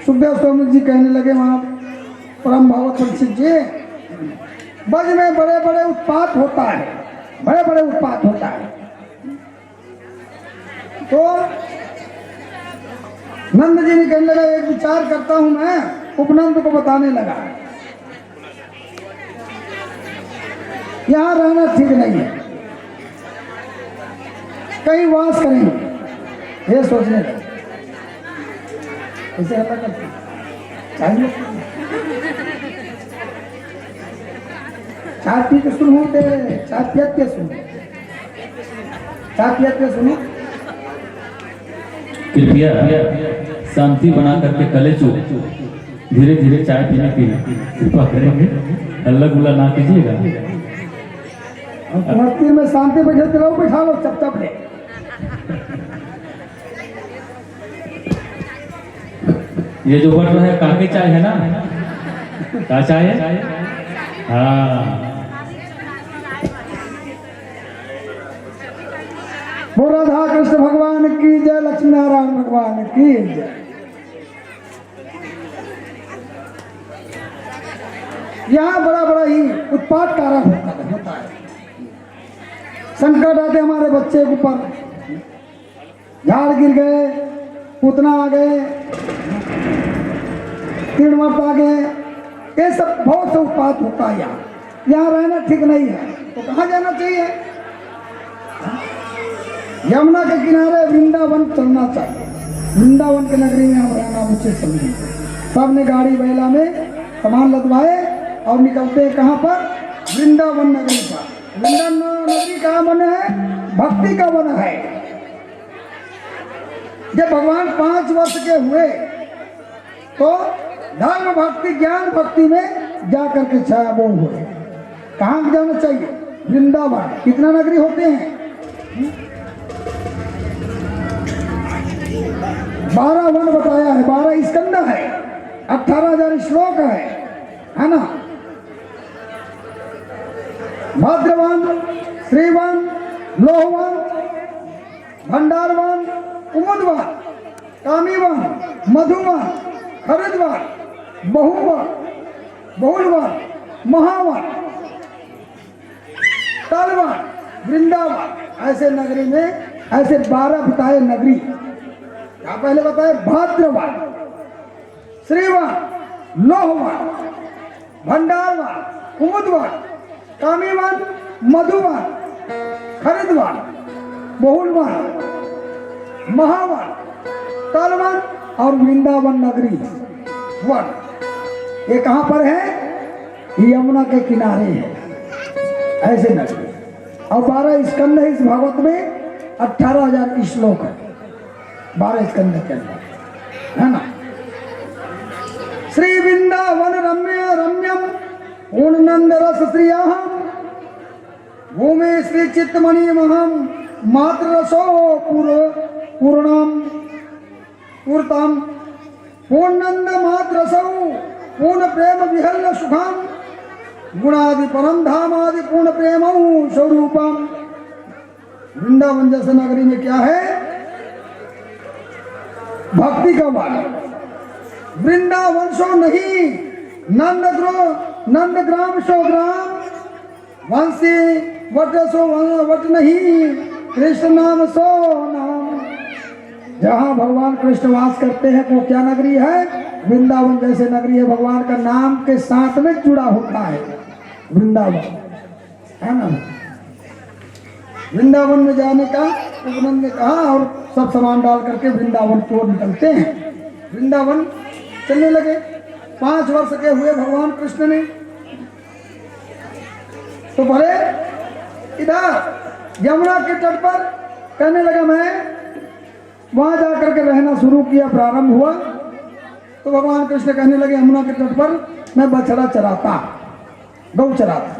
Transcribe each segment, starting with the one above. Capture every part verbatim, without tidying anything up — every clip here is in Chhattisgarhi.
सुखदेव स्वामी जी कहने लगे वहां, परम भागवत परीक्षित जी, ब्रज में बड़े बड़े उत्पात होता है, बड़े बड़े उत्पात होता है। तो नंद जी ने कहने लगा, एक विचार करता हूं मैं, उपनंद को बताने लगा, यहाँ रहना ठीक नहीं है, कहीं वास करेंगे। ये सोचने लगे, ऐसे हल्ला करते हैं। चाय मत पीना। चाय पी के सुनो, दे, चाय पियत के सुनो, चाय पियत के सुनो। कृपया शांति बना करके कलेचो धीरे धीरे चाय पीने की कृपा करेंगे। हल्ला गुल्ला ना कीजिएगा। और तुम्हारे तीर में शांति बैठे, चलाओ, बैठा लो चपचप ले। ये जो बन रहा है, काके चाय है ना? का चाय है? हाँ। वो राधा कृष्ण भगवान की जय, लक्ष्मी नारायण भगवान की जय। यहाँ बड़ा बड़ा ही उत्पात कारण होता है, होता है। संकट आते हमारे बच्चे के ऊपर, झाड़ गिर गए, पूतना आ गए, तीन मर्द आ गए, ये सब बहुत से उत्पात होता है। यहाँ यहाँ रहना ठीक नहीं है, तो कहाँ जाना चाहिए? यमुना के किनारे वृंदावन चलना चाहिए। वृंदावन के नगरी में हम रहना उचित समझेंगे। सबने गाड़ी बैला में सामान लदवाए और निकलते हैं कहाँ पर? वृंदावन नगरी पर। वृंदावन नगरी का वन है, भक्ति का वन है। जब भगवान पांच वर्ष के हुए तो धर्म भक्ति, ज्ञान भक्ति में जा करके छाया बोल हुए। कहाँ जाना चाहिए? वृंदावन। कितना नगरी होते हैं? बारह वन बताया है, बारह स्कंद है, अठारह हजार श्लोक है, है ना? भद्रवन, श्रीवन, लोहवन, भंडारवन, कुमुदवन, कामीवन, मधुवन, खरिदवन, बहुवन, बहुलवन, महावन, तलवन, वृंदावन। ऐसे नगरी में ऐसे बारह बताए नगरी। क्या पहले बताए? भद्रवन, श्रीवन, लोहवन, भंडारवन, कुमुदवन, कामीवन, मधुवन, खरिदवन, बहुलवन, महावन, तलवन और वृंदावन नगरी वन। ये कहाँ पर है? यमुना के किनारे है। ऐसे नगरी। और बारह स्कंद है इस भागवत में, अठारह हजार श्लोक है बारह स्कंद के अंदर, है ना? श्री वृंदावन रम्य रम्यम पूर्णनंद रस श्रियाहम भूमि श्री चित्तमणि महम मात्र रसो पूर पूर्णम पूर्णम पूर्णनंद मात्र रसौ पूर्ण प्रेम विहल सुखम गुणादि परम धामादि पूर्ण प्रेम स्वरूपम। वृंदावन जैसे नगरी में क्या है? भक्ति का वन। वृंदावन सो नहीं नंद ग्रो नंद ग्राम सो ग्राम, वंशी वट सो वन- वट नहीं कृष्ण नाम सो नाम। जहाँ भगवान कृष्ण वास करते हैं वो क्या नगरी है? वृंदावन जैसे नगरी है। भगवान का नाम के साथ में जुड़ा होता है वृंदावन, है ना? वृंदावन में जाने का उपनंद ने कहा और सब सामान डाल करके वृंदावन की ओर निकलते हैं। वृंदावन चलने लगे। पांच वर्ष के हुए भगवान कृष्ण ने, तो भले इधर यमुना के तट पर कहने लगा, मैं वहां जाकर के रहना शुरू किया, प्रारंभ हुआ। तो भगवान कृष्ण कहने लगे, यमुना के तट पर मैं बछड़ा चराता, गौ चराता।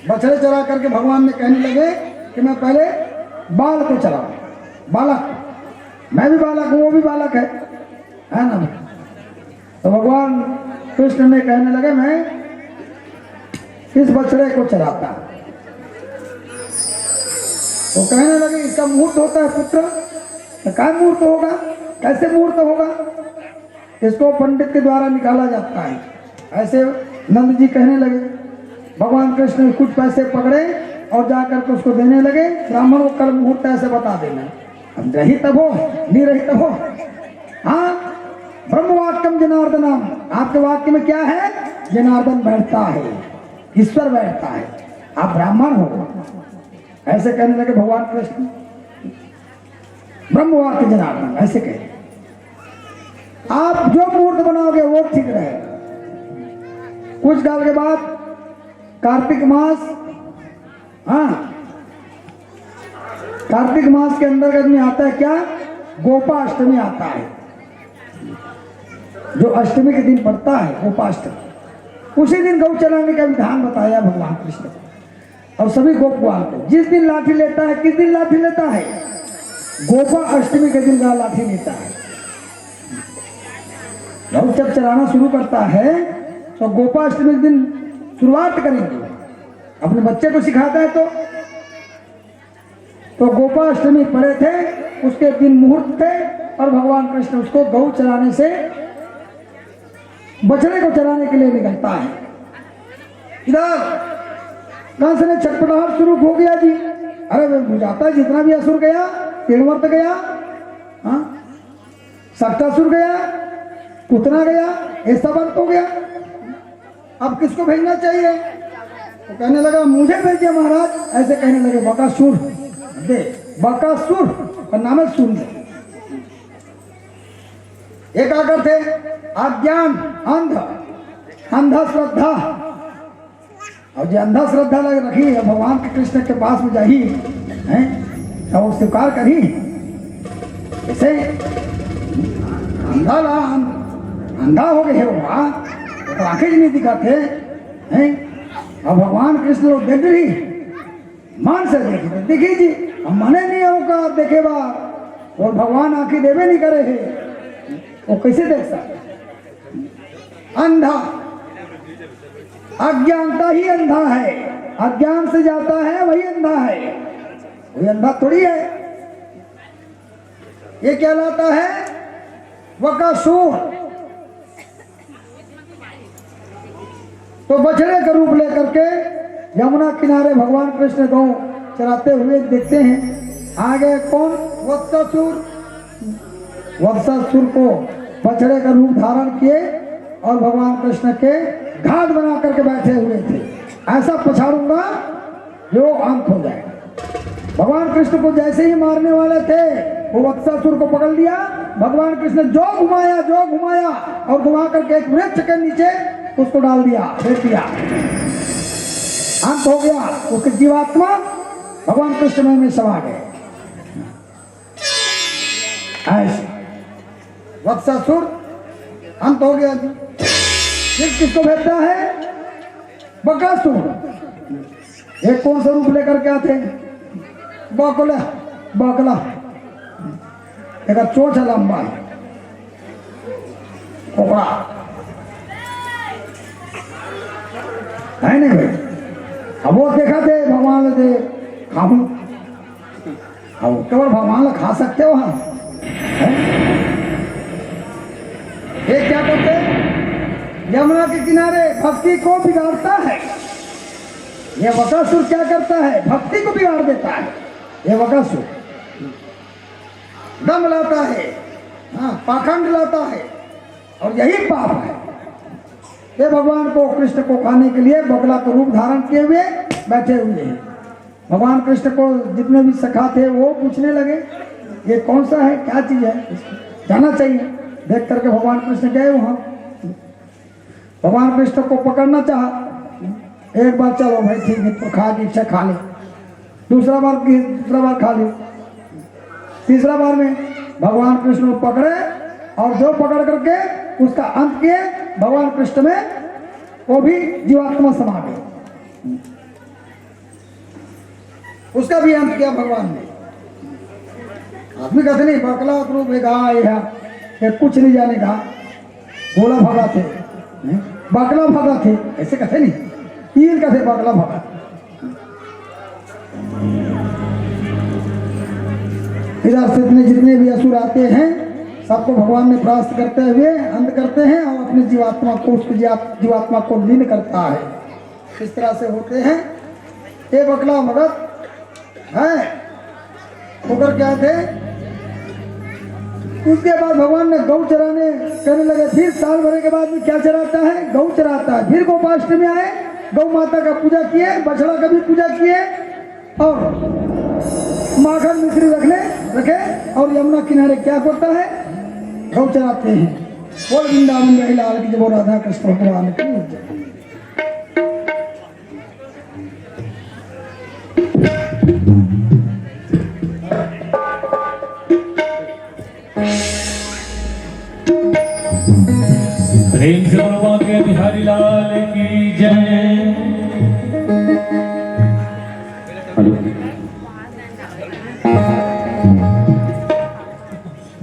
बछड़े चरा करके भगवान ने कहने लगे कि मैं पहले बाल को चराऊं, बालक, मैं भी बालक हूं, वो भी बालक है, है ना? तो भगवान कृष्ण ने कहने लगे, मैं इस बछड़े को चराता। तो कहने लगे, "इसका मुहूर्त होता है पुत्र।" तो क्या मुहूर्त होगा, कैसे मुहूर्त होगा? इसको पंडित के द्वारा निकाला जाता है। ऐसे नंद जी कहने लगे। भगवान कृष्ण ने कुछ पैसे पकड़े और जाकर के उसको देने लगे। "ब्राह्मण, वो कल मुहूर्त ऐसे बता देना, अब रही तब हो, नहीं रही तब हो।" हाँ, ब्रह्म वाक्यम जनार्दनम, आपके वाक्य में क्या है? जनार्दन बैठता है, ईश्वर बैठता है, आप ब्राह्मण हो। ऐसे कहने लगे भगवान कृष्ण। ब्रह्म वाक्य जनार्दन ऐसे कहे, आप जो मुहूर्त बनाओगे वो ठीक रहेगा। कुछ काल के बाद कार्तिक मास, हाँ, कार्तिक मास के अंतर्गत में आता है क्या? गोपाष्टमी आता है। जो अष्टमी के दिन पड़ता है गोपाष्टमी, उसी दिन गौ चराने का विधान बताया भगवान कृष्ण ने। और सभी गोप ग्वाल को, जिस दिन लाठी लेता है, किस दिन लाठी लेता है? गोपा अष्टमी के दिन लाठी लेता है। गौ जब चराना शुरू करता है तो गोपा अष्टमी के दिन शुरुआत करेंगे। अपने बच्चे को सिखाता है तो तो गोपाष्टमी पड़े थे, उसके दिन मुहूर्त थे और भगवान कृष्ण उसको गौ चराने से, बछड़े को चराने के लिए निकलता है। इधर कंस ने छटपटाहट शुरू हो गया जी। अरे, वो बुझाता है, जितना भी असुर गया, तीन वर्त गया, हाँ, सक्तासुर गया, पुतना गया, ये सब अंत हो गया। अब किसको भेजना चाहिए? तो कहने लगा, "मुझे भेजिए महाराज।" ऐसे कहने लगे, "बकासुर दे, बकासुर।" और नाम है सुन दे। एक आकर थे अज्ञान, अंध, अंधश्रद्धा। और जो अंधश्रद्धा लग रखी है भगवान के कृष्ण के पास में जाही, हैं, तो वो स्वीकार करी। जैसे अंधा ला, अंधा हो गए है वो, हाँ, तो आंखें नहीं दिखाते हैं। अब भगवान कृष्ण लोग देख रही, मान से देखे तो देखी जी, हम मने नहीं होगा देखे बा, और भगवान आंखें देवे नहीं करे है, वो कैसे देख सकते? अंधा, अज्ञानता ही अंधा है, अज्ञान से जाता है वही अंधा है, कोई अंधा थोड़ी है। ये कहलाता है वकासुर। तो बछड़े का रूप लेकर के यमुना किनारे भगवान कृष्ण गौ चराते हुए देखते हैं। आ गए कौन? वत्सासुर। वत्सासुर को बछड़े का रूप धारण किए और भगवान कृष्ण के घाट बना करके बैठे हुए थे। ऐसा पछाड़ूंगा जो अंत हो जाएगा। भगवान कृष्ण को जैसे ही मारने वाले थे, वो वत्सासुर को पकड़ लिया। भगवान कृष्ण जो घुमाया, जो घुमाया, और घुमा करके एक वृक्ष के नीचे उसको डाल दिया, फेंक दिया। अंत हो गया। उसके जीवात्मा भगवान कृष्ण में, में समा गए। ऐसे वत्सासुर अंत हो गया जी। फिर किसको भेजता है? बकासुर। एक कौन सा रूप लेकर के आते हैं? बकला, बकला। एक चोच है लंबा है। कोबरा। है नहीं भाई? अब वो देखा थे भगवान दे खाऊं। अब केवल भगवान ला खा सकते हो हम? हैं? ये क्या करते हैं? यमुना के किनारे भक्ति को बिगाड़ता है। ये वकासुर क्या करता है? भक्ति को बिगाड़ देता है। ये वकासुर दम लाता है, हाँ, पाखंड लाता है, और यही पाप है। ये भगवान को, कृष्ण को खाने के लिए बगला का रूप धारण किए हुए बैठे हुए हैं। भगवान कृष्ण को जितने भी सखा थे वो पूछने लगे, "ये कौन सा है, क्या चीज है, जाना चाहिए।" देख करके भगवान कृष्ण गए वहां। भगवान कृष्ण को पकड़ना चाहा, एक बार, "चलो भाई ठीक है, तो खा की इच्छा खा ले।" दूसरा बार की, दूसरा बार खा ली। तीसरा बार में भगवान कृष्ण को पकड़े और जो पकड़ करके उसका अंत किए भगवान कृष्ण में, वो भी जीवात्मा समा गए। उसका भी अंत किया भगवान ने। आदमी कहते नहीं, "बकला रूप है, गाय है, ये कुछ नहीं जानेगा।" बोला भगा थे, हैं? बकला भगा थे, ऐसे कहते नहीं, तीन कहते बकला भगा। इधर से इतने जितने भी असुर आते हैं, सबको भगवान ने परास्त करते हुए अंत करते हैं और अपने जीवात्मा को, उसको जीवा-, जीवात्मा को लीन करता है। इस तरह से होते हैं ये बकला मगध है। होकर क्या थे, उसके बाद भगवान ने गौ चराने कहने लगे। फिर साल भरे के बाद में क्या चराता है? गौ चराता है। फिर गोपाष्टमी आए, गौ माता का पूजा किए, बछड़ा का भी पूजा किए और माखन मिश्री रखने रखे। और यमुना किनारे क्या होता है? गौ चराते हैं। बोल वृंदावन बिहारी लाल की जय, बोल राधा कृष्ण भगवान की जय। प्रेम से बोलो बांके बिहारी लाल की जय। हेलो।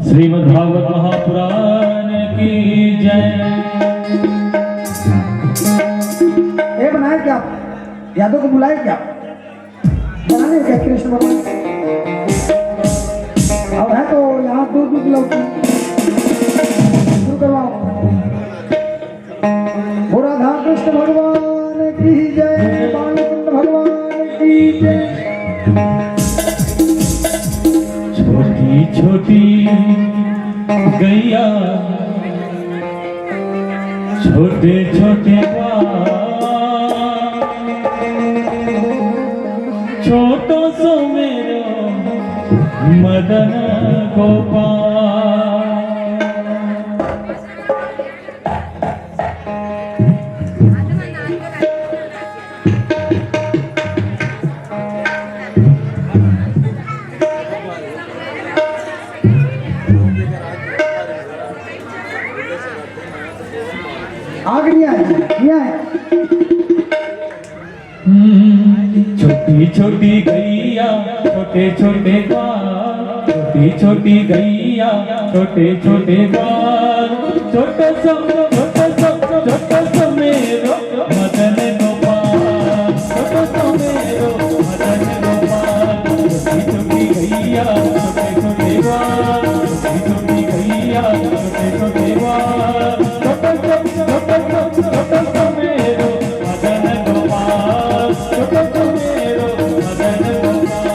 श्रीमद् भागवत महापुराण की जय। ये बनाए क्या? यादव को बुलाए क्या? बनाने क्या कृष्ण भगवान? और है तो यहाँ दूध, दूध लौकी शुरू करवाओ। हो राधा कृष्ण भगवान की जय, बालकृष्ण भगवान की जय। छोटी छोटी गैया, छोटे छोटे बाल, छोटो सो मेरो मदन गोपाल। आग नहीं आया, नहीं आया। हम्म, छोटी छोटी गैया, छोटे छोटे बाल, छोटी छोटी गैया, छोटे छोटे बाल, छोटा सा, छोटा सा, छोटा सा मेरो मदन गोपाल, छोटा सा मेरो मदन गोपाल, छोटी छोटी गैया, छोटे छोटे बाल, छोटी छोटी गैया, छोटे छोटे बाल, छोटा सा, छोटा सा, छोटा सा मेरो मदन गोपाल, छोटा सा मेरो मदन गोपाल।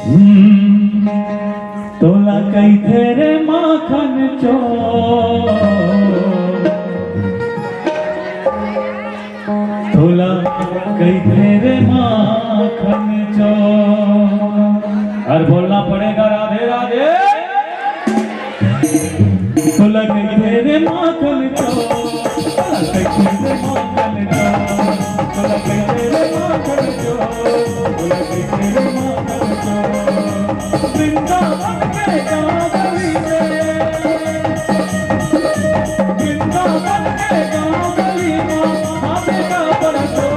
हम्म, तोला कहिथे रे माखन चोर, तोला कहिथे रे माखन चोर। और बोलना पड़ेगा राधे राधे। तोला कहिथे रे माखन चोर, तोला कहिथे रे माखन चोर, तोला कहिथे रे माखन चोर, तोला कहिथे रे माखन चोर। वृंदावन के गाँव गली में, वृंदावन के गाँव गली में, आवे का बड़ा चोर।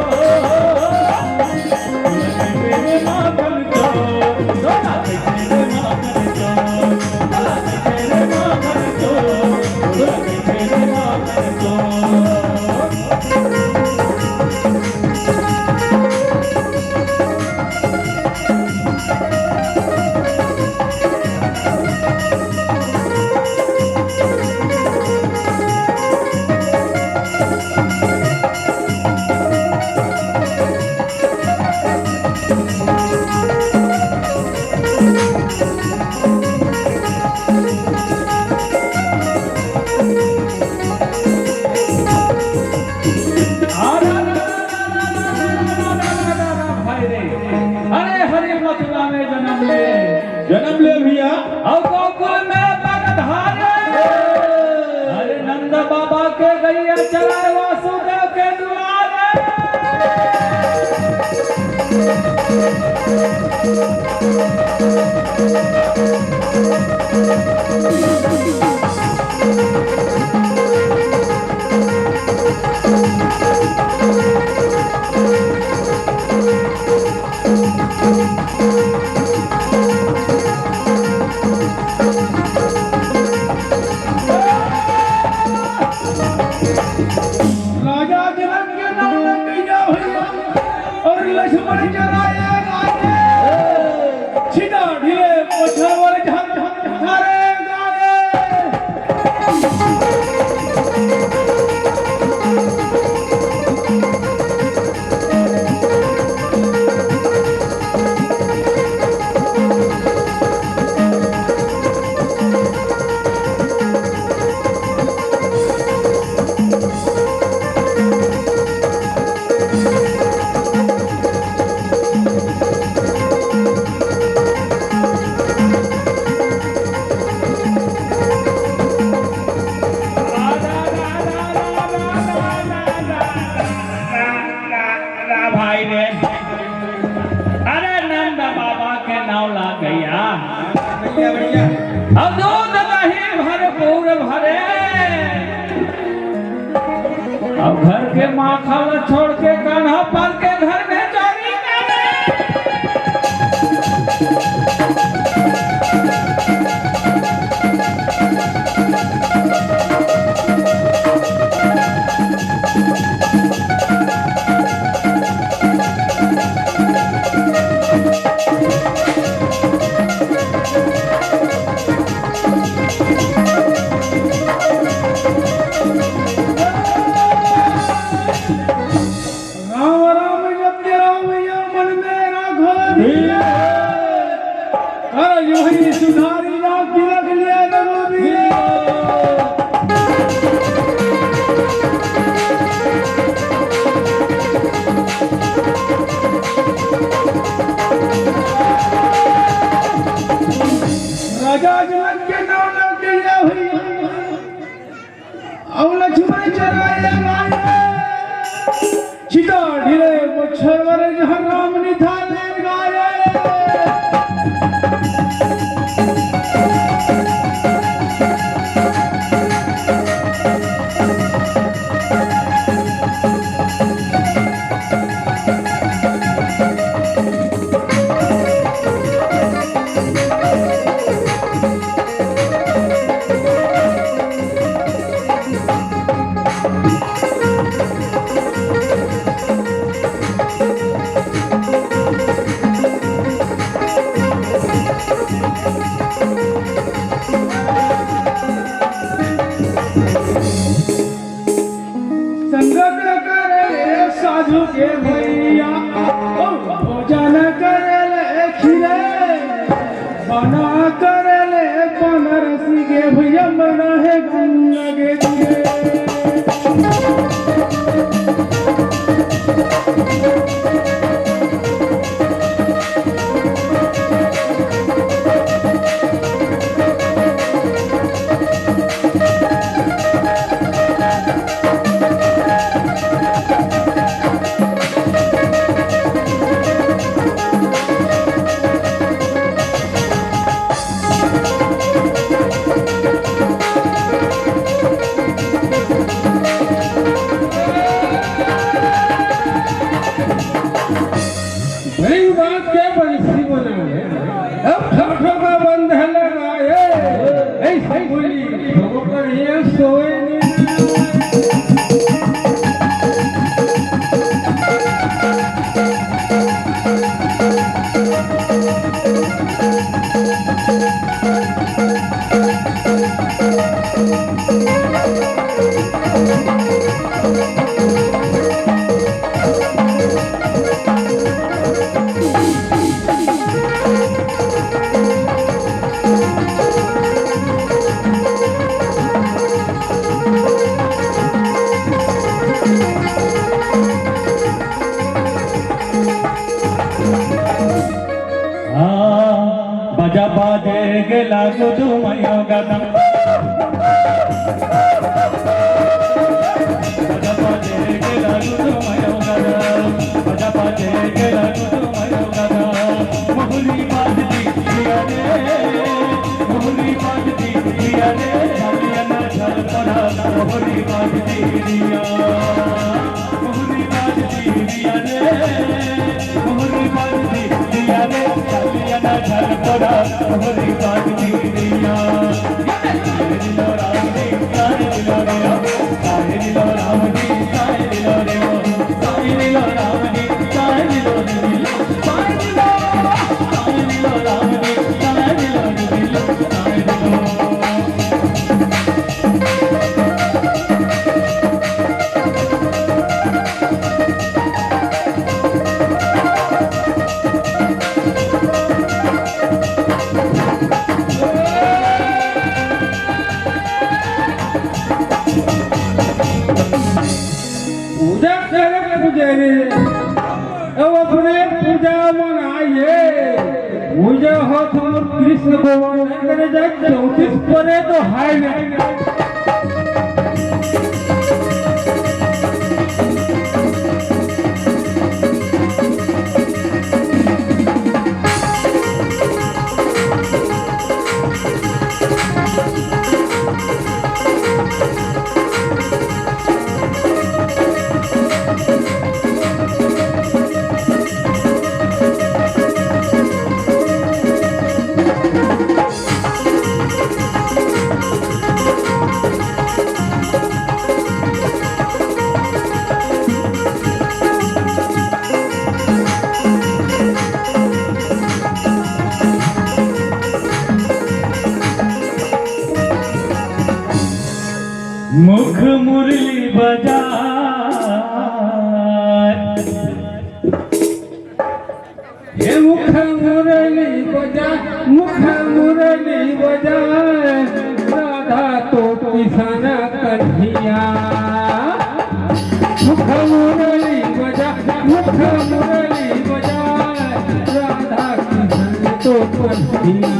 अरे हरि मथुरा में जन्म ले, जन्म ले भैया। और गोकुल में पग धारे। अरे नंद बाबा के गैया चराए वासुदेव के दुलारे। राजा जनक के नाम लग गया भैया, और लक्ष्मण चराए गाए। छिदा ढीले पछावर झन झन झरे गाए। भाई रे, अरे नंद बाबा के नाव ला गया। बढ़िया, बढ़िया। अब दूध दही भरपूर भरे। अब घर के माखा ला छोड़ के कान्हा पाल के घर में चोरी करे। राम राम जप के राम भैया मन में राखो धीरे। अरे यूं ही सुधारी ना तिलक लिए रघुबीर। राजा जनक के नाम लग गया भैया। अउ लक्ष्मण चराए गाए, छिदा ढीले मच्छर वर जहाँ राम निथाले गाए। संगत करे साधु के भैया, ओ भोजन करे ले खिरे। मना करे ले बनारसी के भैया, मना हे गंगा के दिए। बड़ी बात के बंसी बनाए, अब ठोठो का बंध लगाए, ऐसे बोली, ठोकर ये सोए नहीं। हाँ, बजा बाजे गेला गुदु मयो गदम। बजा बाजे गेला गुदु मयो गदम। बजा बाजे गेला गुदु मयो गदम। मोहरी बाजती दिया रे, मोहरी बाजती दिया रे, झालिया ना झल पड़ा, मोहरी बाजती दिया। मोहरी बाजती दिया रे, मोहरी बाजती दिया रे, झालिया ना झल पड़ा, मोहरी बाजती दिया। साहिल लो राम जी, साहिल लो रे ओ, साहिल लो राम जी, साहिल लो रे ओ, साहिल लो राम जी, साहिल लो रे दिल, साहिल लो, साहिल लो राम जी, साहिल लो रे दिल, साहिल लो। पूजा करे पुजारी, अब अपने पूजा मनाइए। पूजा हो तो कृष्ण भगवान करे जाए, चौंतीस परे तो हाय नहीं। मुख मुरली बजाए, हे मुख मुरली बजाए, मुख मुरली बजाए, राधा तो किसान कन्हैया। मुख मुरली बजाए, मुख मुरली बजाए, राधा किसान तो कन्हैया।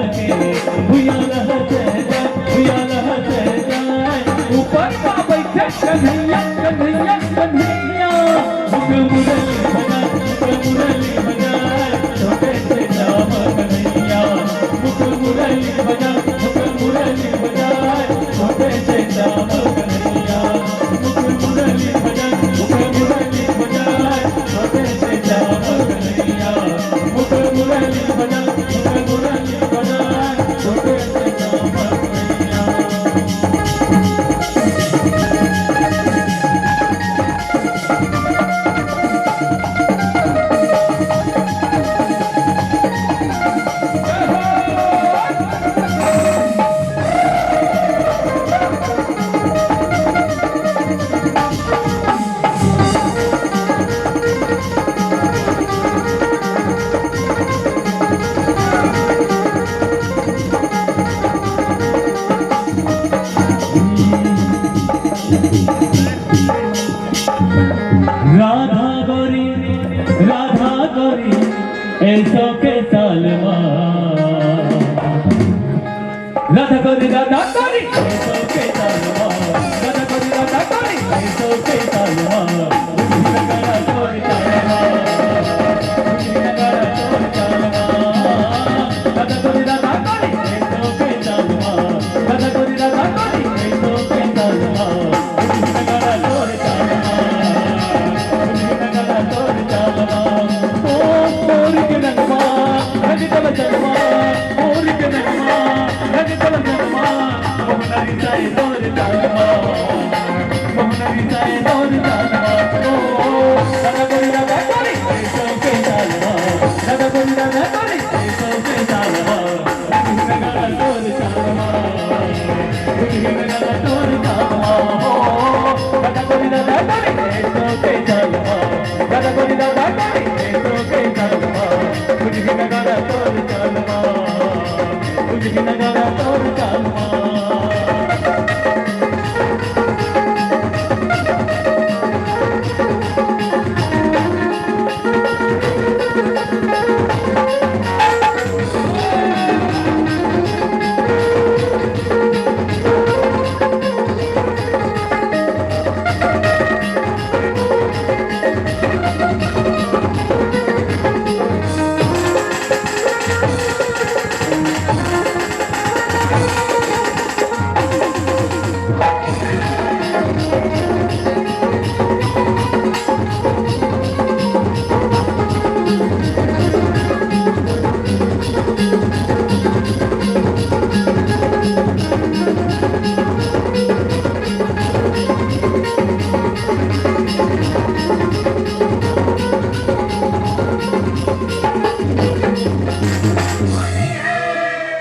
भुइयां लहर जाए, भुइयां लहर जाए। ऊपर मा बइठे कन्हैया, कन्हैया, कन्हैया। मुख मुरली बजाए, मुख मुरली बजाए, छोटे से श्याम कन्हैया। मुख मुरली बजाए, मुख मुरली बजाए, छोटे से श्याम कन्हैया। मुख मुरली बजाए, मुख मुरली बजाए, छोटे से श्याम कन्हैया। मुख मुरली बजाए, मुख मुरली बजाए, छोटे से श्याम कन्हैया। राधा गोरी, राधा गोरी, एसो के ताल मा। राधा गोरी, राधा गोरी, एसो के ताल मा। राधा गोरी, राधा गोरी, एसो के ताल मा।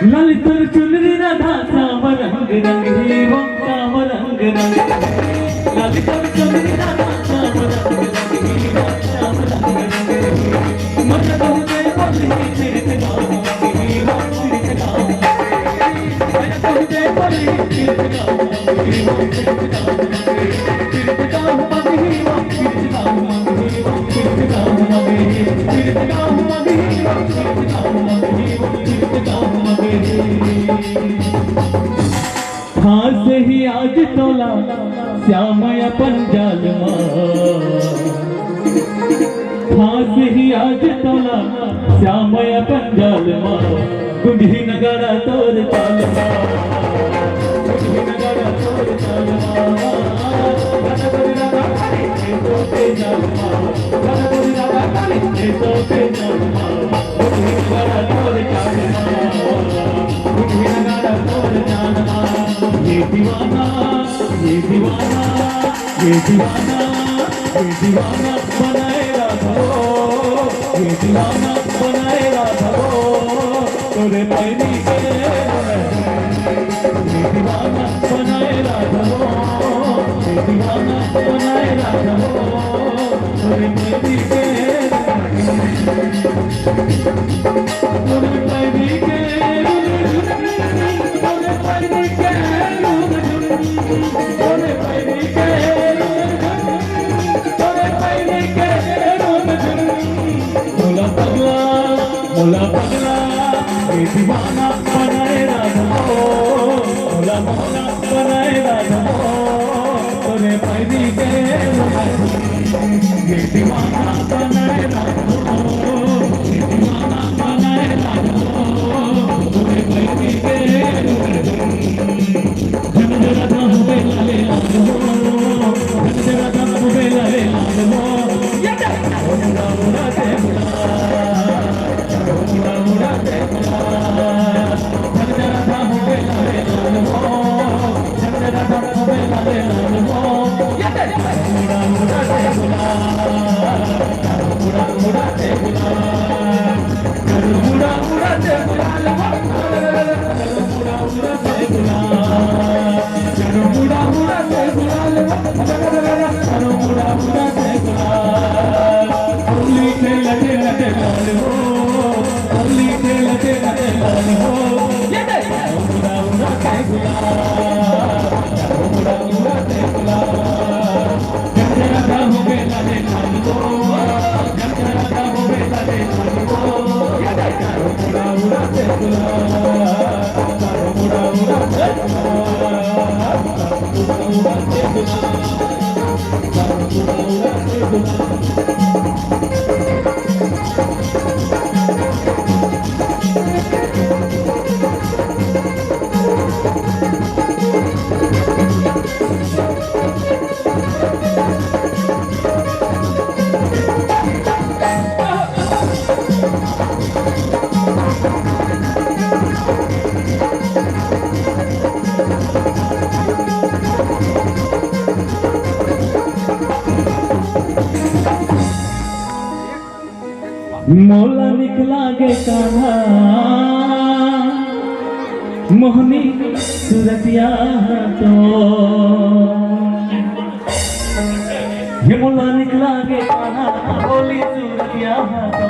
लाल तोर चुनरी राधा श्याम रंग रंग ही वो श्याम रंग रंग। लाल तोर चुनरी राधा श्याम रंग रंग ही वो श्याम रंग रंग। मन बहुते बोली तीर्थ गाऊं ही वो तीर्थ गाऊं। मन बहुते बोली तीर्थ गाऊं ही वो तीर्थ गाऊं। फांस ही आज तोला श्याम अपन जाल मा। फांस ही आज तोला श्याम अपन जाल मा। कुंडी नगाड़ा तोर ताल मा। कुंडी नगाड़ा तोर ताल मा। ये दीवाना, ये दीवाना, ये दीवाना बनाए राधा वो, ये दीवाना बनाए राधा वो। तोरे पैनी के ये दीवाना बनाए राधा वो, ये दीवाना बनाए राधा वो। तोरे पैनी के मोला पगला, मोला पगला, ये दीवाना मोला निकला गे कान्हा मोहनी सूरतिया तो। हे मोला निकला गे कान्हा मोहनी सूरतिया तो।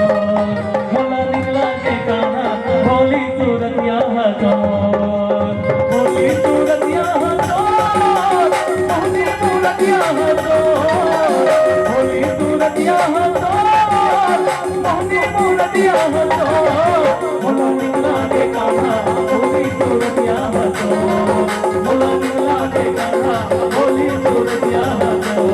मोला निकला गे कान्हा मोहनी सूरतिया तो। मोहनी सूरतिया तो। मोहनी सूरतिया तो। मोहनी सूरतिया तो। मोहनी मूरतिया हतो, मोला निकला गे कान्हा, मोहनी सूरतिया हतो, मोला निकला गे कान्हा, मोहनी सूरतिया हतो।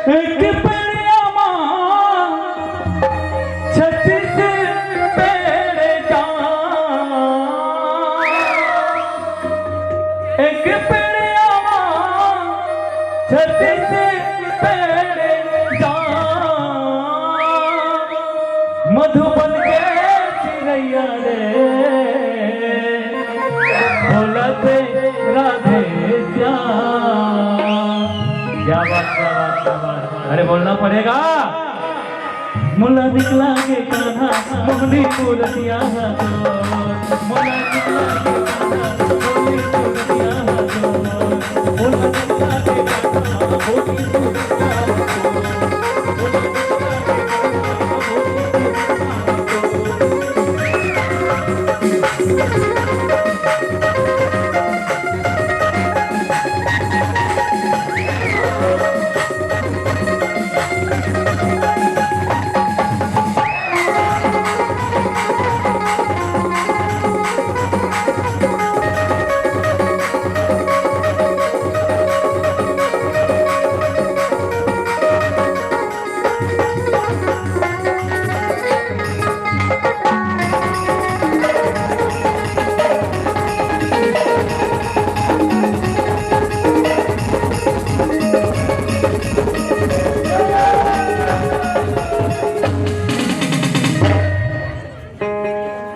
एक पेड़िया मा छत्तीस पेड़ का, एक पेड़िया मा छत्तीस पेड़ का, मधुबन के चिरैया रे, बोलत राधे श्याम। क्या बात, क्या बात, क्या बात। अरे बोलना पड़ेगा। मोला निकला गे कान्हा मोहनी मूरतिया हतो। मोला निकला गे कान्हा मोहनी मूरतिया हतो। मोला निकला गे कान्हा मोहनी मूरतिया हतो। मोला निकला गे कान्हा मोहनी मूरतिया हतो।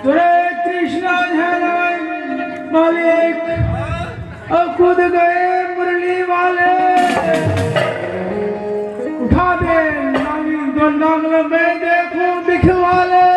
अरे कृष्णा झा मालिक, अब कूद गए मुरली वाले। उठा दे नानी दो नांगल, मैं देखूं बिख वाले।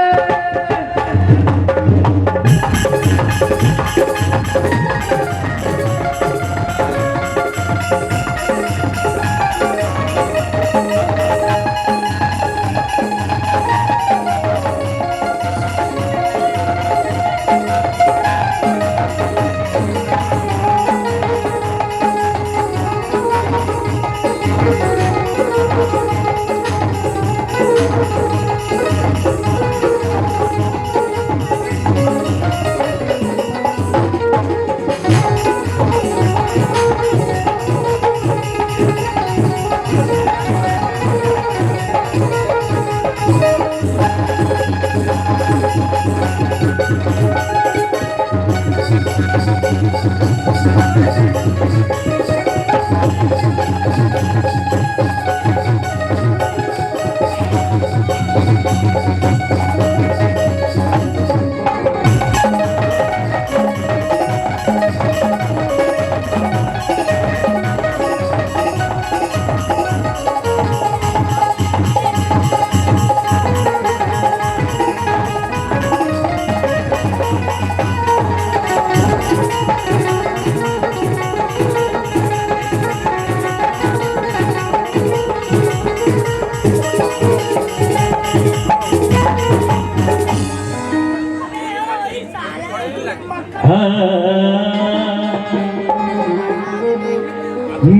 हाँ,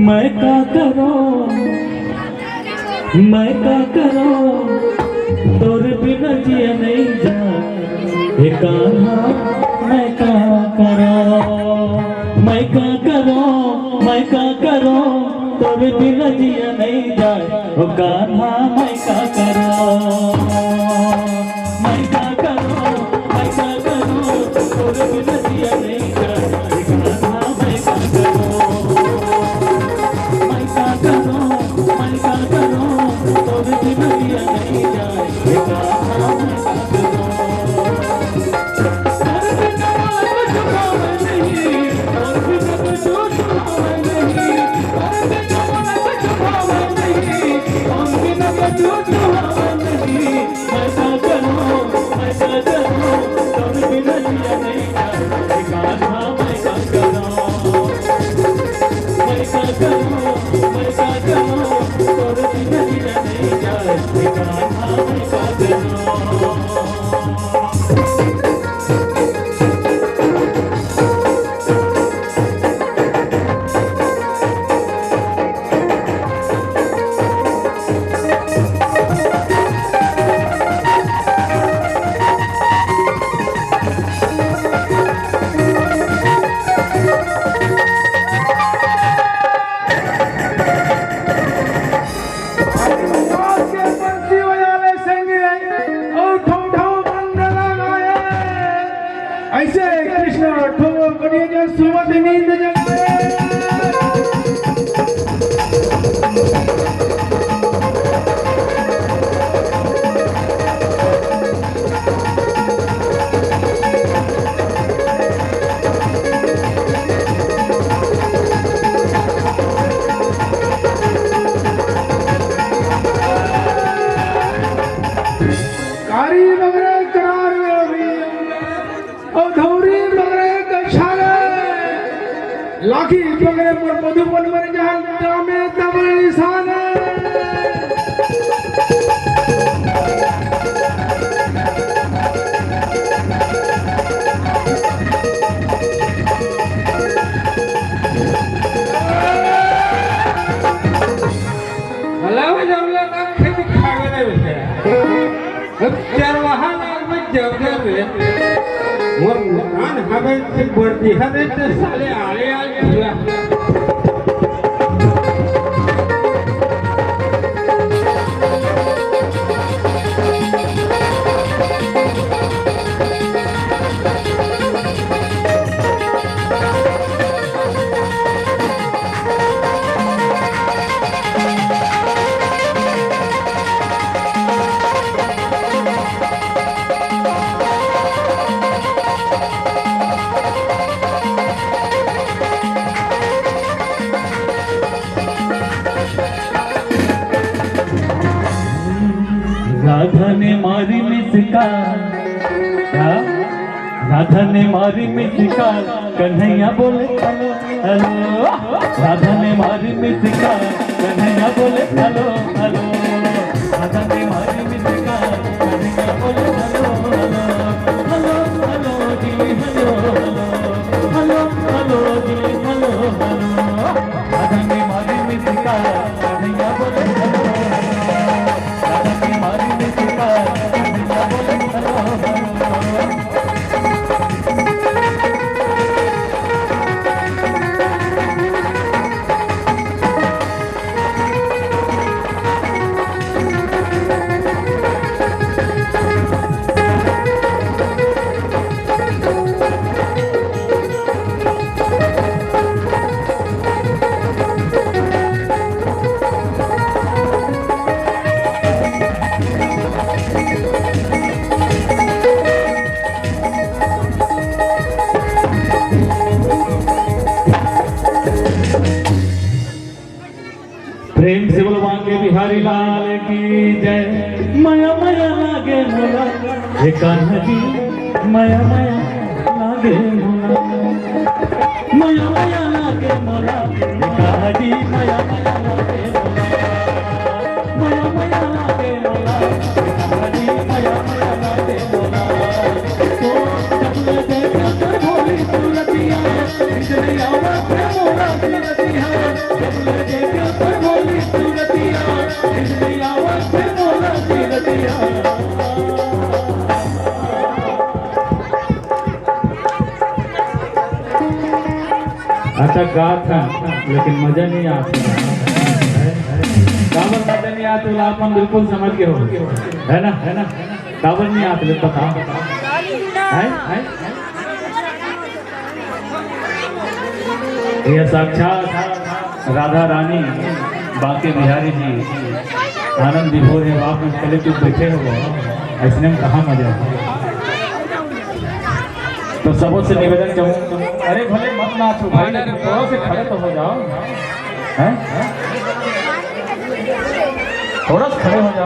मैं का करों, मैं का करों, तोर बिना जिया नइ जाय। ए कान्हा, मैं का करों, मैं का करों, मैं का करों, तोर बिना जिया नइ जाय। ओ कान्हा, मैं का करों, मैं का करों, मैं का करों, तोर बिना जिया नइ जाय। ए कान्हा, मैं का करों, मैं का करों, मैं का करों, तोर बिना जिया नइ जाय। ए कान्हा, मैं का करों। आज के बंसी बजाले संगी अउ ठो ठो मंडला गाए। अइसे कृष्ण ठो बढ़िया जे सुमति नींद जगाए। कारी बगरे करार में अभी, अउ धौरी बगरे कछाले, लाठी बगरे पर मधुबन में जहां दामे तब निशान। भला हो जमला ना, खेत खा गेले बेचारा। अब चरवाहा लाग में जब जब रे। मोर मकान हवे से बढ़ती हवे ते साले आले आल छुआ। राधा ने मारी मिस कॉल। क्या? राधा ने मारी मिस कॉल, कन्हैया बोले हेलो, हेलो। राधा ने मारी मिस कॉल, कन्हैया बोले हेलो, हेलो। राधा ने मारी मिस कॉल, कन्हैया बोले हेलो, हेलो। हेलो, हेलो जी, हेलो, हेलो। हेलो, हेलो जी, हेलो, हेलो। राधा ने मारी मिस कॉल, कन्हैया बोले हेलो, हेलो। राधा ने मारी मिस कॉल, कन्हैया बोले हेलो, हेलो। प्रेम से बोलो बांके बिहारी लाल की जय। मया मया लागे मोला, हे कान्हा जी, मया मया लागे मोला। मया मया लागे मोला, हे कान्हा जी, मया मया लागे मोला। मया मया लागे मोला, हे कान्हा जी, मया मया लागे मोला। ओ, चपले देखा अच्छा, गात हन, लेकिन मजा नहीं आत हे। काबर मजा नहीं आत हे, आप मन बिल्कुल समझ गे हो, है ना? है ना? काबर नहीं आत हे, बताओ। हैं? हैं? ये साक्षात राधा रानी, बांके बिहारी जी, आनंद विभोर हे, आप मन कले चुप बैठे हो, ऐसने में कहाँ मजा है? तो सबों से निवेदन करूँ, अरे भले मत नाचो भाई, लेकिन थोड़ा से खड़े तो हो जाओ, हैं? थोड़ा से खड़े हो जाओ।